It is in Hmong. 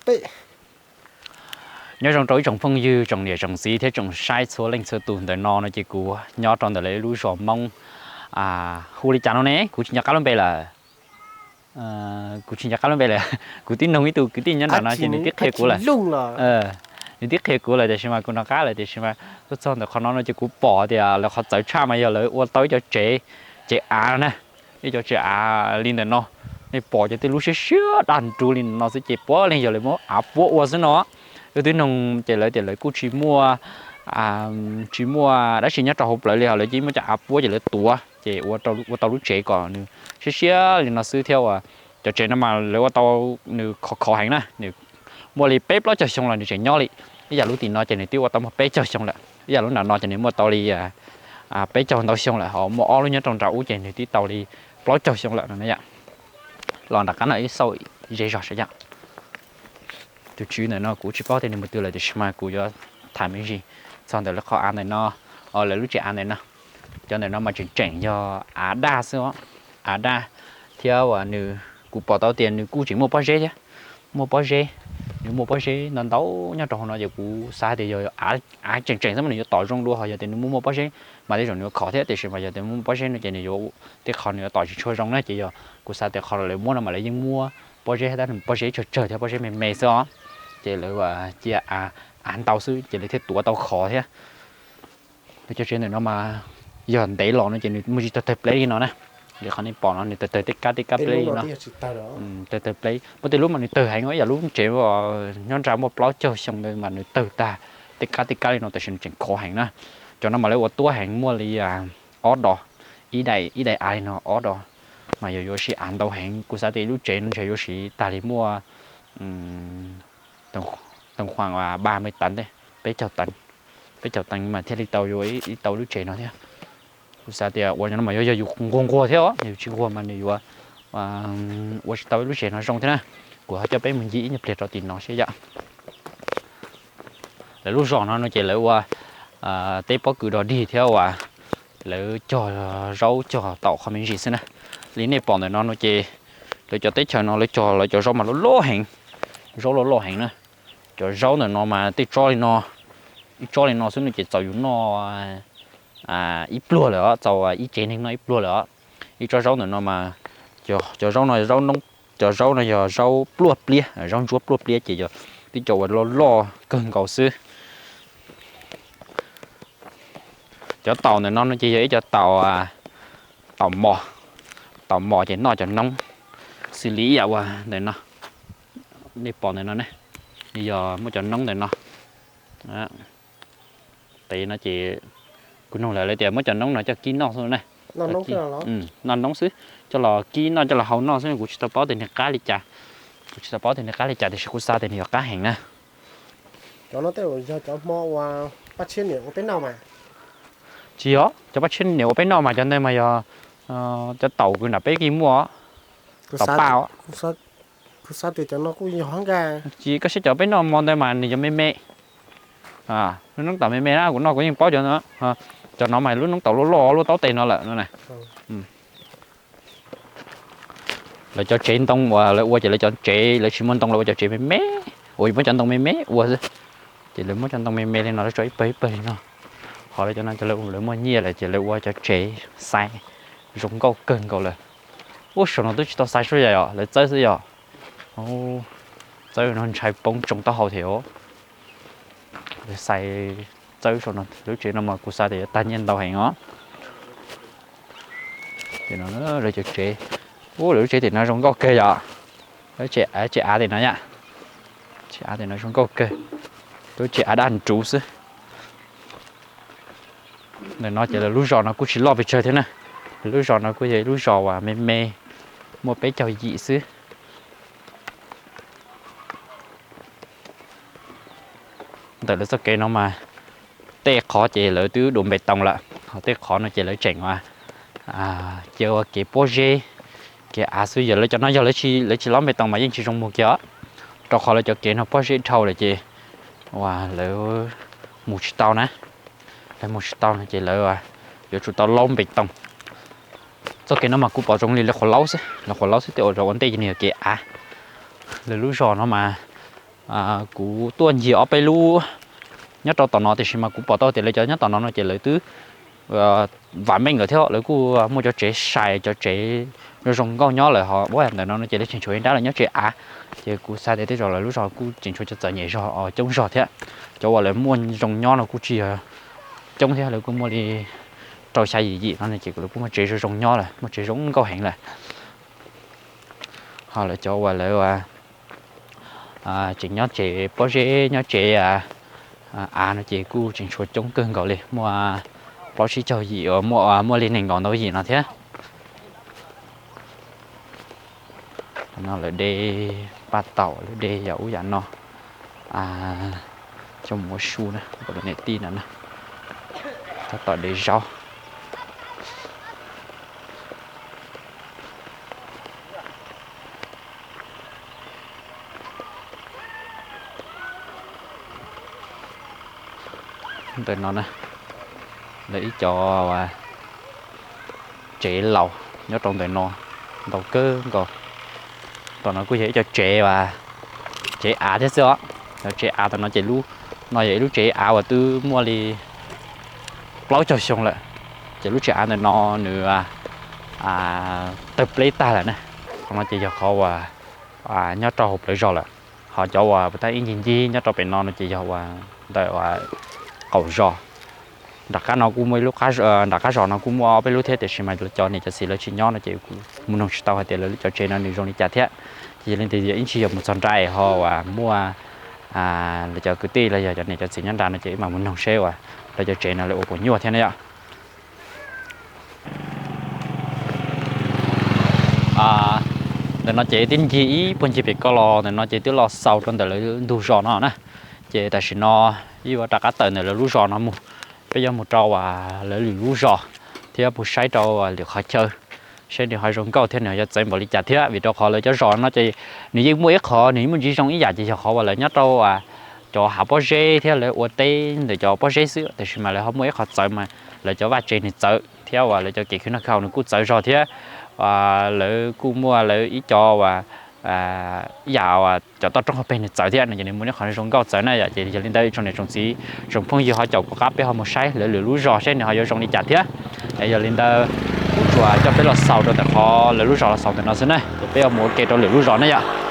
Nyob zoo rau ib tsoom phooj ywg, tsoom niam tsoom txiv thiab tsoom saib txhua leej txhua tus ntawm no no ces kuv nyob rau ntawm lawv lub zos Hmoob, hu li cas no ne, kuv tsis nco qab lub npe lawm. Kuv tsis nco qab lub npe lawm, kuv twb nug ib tug kwv tij nyob nram no ces nws twb qhia kuv lawm. Nws twb qhia kuv lawm tiam sis mas kuv nco qab lawm tiam sis mas tuaj txog ntawm qhov no no ces kuv pom tias lawv qhov txawv tshaj mas yog lawv ua tau ib co tsev, tsev av na, ib co tsev av li ntawm no. Nej pom cov tej lub siab siab dag nrug li ntawm no xwb ces puav leej yog lawv muab av puab ua xwb no. Wb twb nug ces lawv tias lawv kuj tsis muaj, tsis muaj dab tsi nyob rau hauv plawv li, ho lawv cia muab cov av puab ces lawv tuav ces ua tau lub tsev kom nws siab siab li no xwb thiab uas cov tsev no mas lawv ua tau nws khov khov heev na, nws muaj li peb plaub caug xyoo los nws tseem nyob li. Ib yam lub tim no ces nws twb ua tau muaj peb caug xyoo lawm, ib yam lub nram no ces nws muaj tau li peb caug ntau xyoo lawm, ho muaj ob lub nyob rau nram ub ces nws twb tau li plaub caug xyoo lawm no yom. Los nram qab no ib xauj ze zog sav yom. Tus tswv ntawm no kuv tsis paub tias nws mus twg lawm tiam sis mas kuv yuav tham me ntsis txog ntawm lawv qhov av ntawm no, lawv lub tsev av ntawm no. Cov ntawm no mas tseem tseem yog av daj xwb os, av daj thiab uas nws, kuv pom tau tias nws kuj tseem muaj pob zeb thiab, muaj pob zeb, nws muaj pob zeb ntau ntau nyob rau hauv no ces kuv xav tias yog av tseem tseem xwb mas nws yuav tom zoo dua, ho yog tias nws muaj muaj pob zeb mas tej zaum nws yuav khov thiab, tiam sis mas yog tias muaj pob zeb no ces nws yuav, tej qhov nws yuav tom tsis tshua zoo na ces yog kuv xav tias qhov lawv muab no mas lawv yeej muab pob zeb thiab, pob zeb tsawg tsawg thiab pob zeb me me xwb os. Ces lawv cia av ntau xwb ces lawv thiaj tuav tau khov thiab. Lawv cov tsev ntawm no mas yog ntev los no ces nws muaj tsis tawg tawg pleb li no na. Li qhov nej pom no nws tawg tawg tej kab tej kab pleb li no. Tawg tawg pleb, muaj tej lub mas nws tawg heev, ib yam lub tsev nyob nram muaj plaub caug xyoo ntawd mas nws tawg tag tej kab tej kab li no tab sis nws tseem khov heev na. Cov no mas lawv ua tuab heev, muaj li ob dos, ib daim, ib daim av li no ob dos, mas yog yuav siv av ntau heev. Kuv xav tias lub tsev no ntshe yuav siv tag li muaj tau khuam ba me tas ntej, peb caug tas, peb caug tas mas thiaj li tau yuav ib tau lub tsev no thiab. Kuv xav tias ua no mas yuav yog yus nquag nquag thiab os, yus tsis nquag mas nws yuav ua tsis tau ib lub tsev no zoo thiab na. Kuv ho coj peb mus ncig ib nyuag pliag rau tim no seb yom. Lawv lub zos no no ces lawv ua teb pob kws dog dig thiab uas lawv cog zaub cog taum qhov me ntsis xwb na. Li nej pom ntawm no no ces lawv cov teb chaws no lawv cog lawv cov zaub mas loj loj heev, zaub loj loj heev na. Cov zaub ntawm no mas tej tsob li no, ib tsob li no xwb no ces txaus yus noj ib pluag lawm os, txaus ib cev neeg noj ib pluag lawm os. Ib tsob zaub ntawm no mas, cov zaub no, cov zaub no yog zaub pluaj pliab, zaub ntsuab pluaj pliab ces yog tib co uas loj loj kawg nkaus xwb. Cov taum ntawm no no ces yog ib co taum, taum mos, taum mos ces noj cov noob xws li ib yam uas ntawm no, nej pom ntawm no ne, yog muaj cov noob ntawm no. Tes no ces kuv nug lawv, lawv tias muab cov noob no coj kib noj xwb na. Noj noob xwb, coj los kib noj coj los hau noj xwb, kuv tsis tau paub tias nws qab li cas. Kuv tsis tau paub tias nws qab li cas tiam sis kuv xav tias nws yuav qab heev na. Cov no tej zaum yog cov hmo uas Paj Tshiab niam ua peb noj mas. Tsis yog, cov Paj Tshiab niam ua peb noj mas cov ntawd mas yog cov taum kws nram peb yeej muaj, taum paj. Kuv xav tias cov no kuj yog nkag. Tsis, koj saib cov peb noj hmo ntawd mas nws yuav me me, lub noob taum me me na, kuv noj kuv yeej paub cov no. Cov no mas lub noob taum loj loj lub taub tes no lawm no na. Lawv cov tsev ntoo uas lawv ua ces lawv cov tsev lawv tsis muaj ntoo, lawv ua cov tsev me me, uas muab cov ntoo me me ua xwb. Ces lawv muab cov ntoo me me li no lawv tso ib pawg ib pawg li no. Qhov lawv cov no cov lawv muaj nyiaj lawm ces lawv ua cov tsev xais zoo nkauj kawg nkaus lawm. Ub, saum no twb tsis tau xais suab yam os, lawv txawb xwb yom. Txawb no ntshai poob tsoo taub hau thiab os. Lawv xais txawb saum no, lub tsev no mas kuv xav tias yuav tag nyiaj ntau heev os. Lawv cov tsev, ub, lawv lub tsev tim no zoo nkauj kawg yom. Lub tsev av tim no yom, tsev av tim no zoo nkauj kawg. Lub tsev av daj nruv xwb. Ntawm no ces lawv lub zos no kuj tsis loj pes tsawg thiab na. Lawv lub zos no kuj yog ib lub zos uas me me, muaj peb caug yim xwb. Ntawm lawv txoj kev no mas tej qhov ces lawv twb dua npe toos lawm, ho tej qhov no ces lawv tseem ua, cia ua kev pob zeb, kev av xwb. Yog lawv cov no yog lawv tsis lov npe toos mas yeej tsis zoo mus kiag os, rau qhov lawv cov kev no pob zeb dhau lawm ces uas lawv mus tsis tau na, lawv mus tsis tau no ces lawv yuav tsum tau laub npe toos. Txoj kev no mas kuv pom zoo li lawv qhuav laub xwb, lawv qhuav laub xwb, tej uas ua ntej ces nws yog kev av. Lawv lub zos no mas Kuv tuaj ncig ob peb lub nyob rau tom no tiam sis mas kuv pom tau tias lawv cov nyob tom no no ces lawv twb vam meej lawm thiab, lawv kuj muaj cov tsev sai cov tsev zoo zoo nkauj nyob lawm ho ua ntawm no no ces lawv tseem tshuav ib nrab lawv nyob tsev av. Ces kuv xav tias tej zaum lawv lub zos kuj tseem tshuav cov txom nyem zog coob zog thiab. Cov uas lawv muaj zoo nyob no kuj tsis yog coob thiab, lawv kuj muaj li rau xya yim yim no ces lawv kuj muaj tsev zoo zoo nyob lawm, muaj tsev zoo nkauj heev lawm. Ho lawv cov uas lawv tseem nyob tsev pob zeb nyob tsev av no ces kuj tseem tshuav coob kawg nkaus li, muaj plaub tsib caug yim uas muaj li nees nkaum ntau yim no thiab. No lawv de paj taum, lawv de yam ub yam no coj mus ua su na, kom lawv niam tij na, tab tom de zaub. Ntawm no na, lawv ib co tsev laus nyob rau ntawm no ntau kawg nkaus. Tom no kuj yog ib co tsev, tsev av thiab xwb os. Cov tsev av tom no ces lub no yog ib lub tsev av uas twb muaj li plaub caug xyoo lawm, ces lub tsev av ntawm no nws tawg pleb tag lawm na. Qhov no ces yog qhov uas nyob rau hauv plawv zos lawm. Ho cov uas puas tab ib ncig ncig nyob rau pem no no ces yog uas ntawm uas qaum zos. Nram qab no kuj muaj ib lub, nram qab zos no kuj muaj ob peb lub thiab tiam sis mas cov niam cov txiv lawv tsis nyob no ces kuv mus noog tsis tau hais tias lawv cov tsev no nws zoo li cas thiab. Ces yog li ntawd ib ntsis yog mus txog nrad ho uas muaj lawv cov kwv tij los yog cov niam cov txiv nyob nrad no ces wb mam mus noog seb uas lawv cov tsev no lawv ua puas nyuaj thiab na yom. Ntawm no ces twb ncig ib puag ncig pem ko los ntawm no ces twb los xaus rau ntawm lawv ntug zos no na. Ces tam sim no ib yuav rov qab tawm ntawm lawv lub zos no mus, peb yuav mus rau uas lawv lwm lub zos thiab mus saib rau lwm qhov chaw, saib nws ho zoo nkauj thiab nws ho yuav txawv npaum li cas thiab. Vim rau qhov lawv cov zos no ces nws yeej muaj ib qho nws muaj ntsis zoo ib yam ces yog qhov uas lawv nyob rau cov hav pob zeb thiab lawv ua teb ntawm cov pob zeb xwb, tiam sis mas lawv ho muaj ib qho txawv mas lawv cov vaj tsev nws txawv thiab uas lawv cov kev khwv noj khwv haus nws kuj txawv zog thiab. Lawv kuj muaj lawv ib co uas ib yam uas cov toj roob hauv pes nws txawv thiab no ces nws muaj ib qho zoo nkauj txawv na yom. Ces yog li ntawd tsoom niam tsoom txiv tsoom phooj ywg ho caum kuv qab peb ho mus saib lawv lwm lub zos seb nws ho yuav zoo li cas thiab. Es yog li ntawd kuv tsuas coj peb los xaus rau ntawm qhov lawv lub zos los xaus ntawm no xwb na, ces peb yuav mus ua ke rau lwm lub zos na yom.